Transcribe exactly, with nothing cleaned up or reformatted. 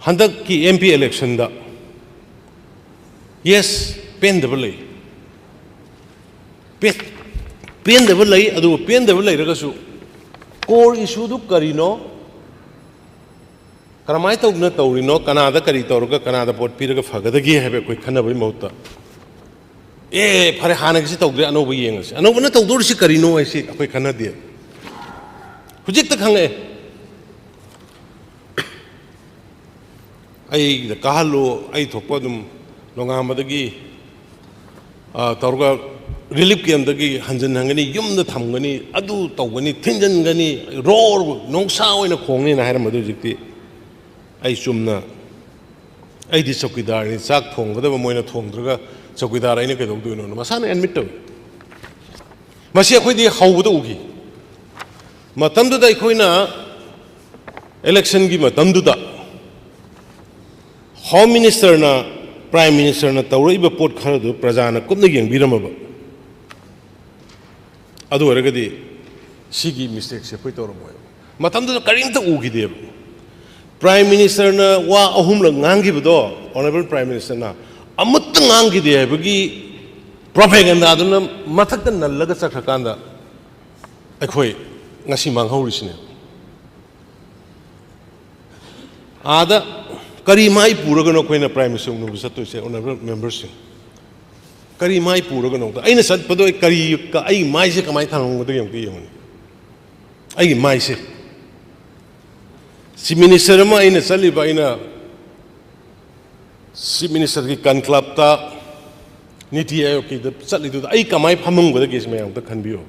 ꯍꯟꯗꯛꯀꯤ M P election ꯗ, yes, ꯄꯦꯟꯗꯕ ꯂꯩ꯫ ꯄꯦ-, ꯄꯦꯟꯗꯕ ꯂꯩ, ꯑꯗꯨꯕꯨ ꯄꯦꯟꯗꯕ ꯂꯩꯔꯒꯁꯨ core issue ꯗꯨ ꯀꯔꯤꯅꯣ, ꯀꯔꯝꯍꯥꯏꯅ ꯇꯧꯗꯅ ꯇꯧꯔꯤꯅꯣ, ꯀꯅꯥꯗ ꯀꯔꯤ ꯇꯧꯔꯒ ꯀꯅꯥꯗ vote ꯄꯤꯔꯒ ꯐꯒꯗꯒꯦ ꯍꯥꯏꯕ ꯑꯩꯈꯣꯏ ꯈꯟꯅꯕꯒꯤ ꯃꯍꯨꯠꯇ, "ꯑꯦ, ꯐꯔꯦ, ꯍꯥꯟꯅꯒꯤꯁꯤ ꯇꯧꯗ꯭ꯔꯦ, ꯑꯅꯧꯕ ꯌꯦꯡꯉꯁꯤ, ꯑꯅꯧꯕꯅ ꯇꯧꯗꯣꯔꯤꯁꯤ ꯀꯔꯤꯅꯣ?" ꯍꯥꯏꯁꯤ ꯑꯩꯈꯣꯏ ꯈꯟꯅꯗꯦ꯫ ꯍꯧꯖꯤꯛꯇ ꯈꯪꯉꯛꯑꯦ꯫ ꯑꯩꯗ ꯀꯥꯍꯜꯂꯨ, ꯑꯩ ꯊꯣꯛꯄ ꯑꯗꯨꯝ ꯅꯣꯡꯉꯥꯟꯕꯗꯒꯤ, ꯑ, ꯇꯧꯔꯒ relief camp ꯇꯒꯤ ꯍꯟꯖꯤꯟꯍꯟꯒꯅꯤ, ꯌꯨꯝꯗ ꯊꯝꯒꯅꯤ, ꯑꯗꯨ ꯇꯧꯒꯅꯤ, ꯊꯤꯟꯖꯤꯟꯒꯅꯤ, ꯔꯣꯔ ꯅꯣꯡꯁꯥ ꯑꯣꯏꯅ ꯈꯣꯡꯅꯤꯅ ꯍꯥꯏꯔꯝꯕꯗꯨ ꯍꯧꯖꯤꯛꯇꯤ ꯑꯩ ꯆꯨꯝꯅ, ꯑꯩꯗꯤ ꯆꯧꯀꯤꯗꯥꯔꯅꯤ, ꯆꯥꯛ ꯊꯣꯡꯒꯗꯕ ꯃꯣꯏꯅ ꯊꯣꯡꯗ꯭ꯔꯒ ꯆꯧꯀꯤꯗꯥꯔ ꯑꯩꯅ ꯀꯩꯗꯧꯗꯣꯏꯅꯣꯅ ꯃꯁꯥꯅ admit ꯇꯧꯏ꯫ ꯃꯁꯤ ꯑꯩꯈꯣꯏꯗꯤ ꯍꯧꯕꯗ ꯎꯈꯤ꯫ ꯃꯇꯝꯗꯨꯗ ꯑꯩꯈꯣꯏꯅ election ꯒꯤ ꯃꯇꯝꯗꯨꯗ Home Minister ꯅ, Prime Minister ꯅ ꯇꯧꯔꯛꯏꯕ ꯄꯣꯠ ꯈꯔꯗꯨ ꯄ꯭ꯔꯖꯥꯅ ꯀꯨꯞꯅ ꯌꯦꯡꯕꯤꯔꯝꯃꯕ, ꯑꯗꯨ ꯑꯣꯏꯔꯒꯗꯤ ꯁꯤꯒꯤ mistake ꯁꯦ ꯑꯩꯈꯣꯏ ꯇꯧꯔꯝꯃꯣꯏꯕ꯫ ꯃꯇꯝꯗꯨꯗ ꯀꯔꯤꯝꯇ ꯎꯈꯤꯗꯦꯕ꯫ Prime Minister ꯅ ꯋꯥ ꯑꯍꯨꯝꯂꯛ ꯉꯥꯡꯈꯤꯕꯗꯣ, Honourable Prime Minister ꯅ ꯑꯃꯠꯇ ꯉꯥꯡꯈꯤꯗꯦ ꯍꯥꯏꯕꯒꯤ propaganda ꯗꯨꯅ ꯃꯊꯛꯇ ꯅꯜꯂꯒ ꯆꯠꯈ꯭ꯔꯀꯥꯟꯗ ꯑꯩꯈꯣꯏ ꯉꯁꯤ ꯃꯥꯡꯍꯧꯔꯤꯁꯤꯅꯦ꯫ ꯑꯥꯗ ꯀꯔꯤ ꯃꯥꯏ ꯄꯨꯔꯒꯅꯣ ꯑꯩꯈꯣꯏꯅ Prime Minister ꯎꯅꯕ ꯆꯠꯇꯣꯏꯁꯦ, Honourable Members ꯁꯤꯡ? ꯀꯔꯤ ꯃꯥꯏ ꯄꯨꯔꯒꯅꯣ? ꯑꯩꯅ ꯆꯠꯄꯗꯣ ꯑꯩ ꯀꯔꯤ, ꯑꯩ ꯃꯥꯏꯁꯦ ꯀꯃꯥꯏꯅ ꯊꯥꯡꯉꯝꯒꯗꯒꯦ ꯑꯝꯇ ꯌꯦꯡꯉꯨꯅꯦ꯫ ꯑꯩꯒꯤ ꯃꯥꯏꯁꯦ꯫ Chief Minister ꯑꯃ ꯑꯩꯅ ꯆꯠꯂꯤꯕ, ꯑꯩꯅ Chief Minister ꯒꯤ conclave ꯇ, ꯅꯤꯇꯤ ꯑꯥꯌꯣꯒꯀꯤꯗ ꯆꯠꯂꯤꯗꯨꯗ ꯑꯩ ꯀꯃꯥꯏꯅ ꯐꯝꯃꯝꯒꯗꯒꯦ ꯁꯤ ꯃꯌꯥꯝ ꯑꯝꯇ ꯈꯟꯕꯤꯌꯨ꯫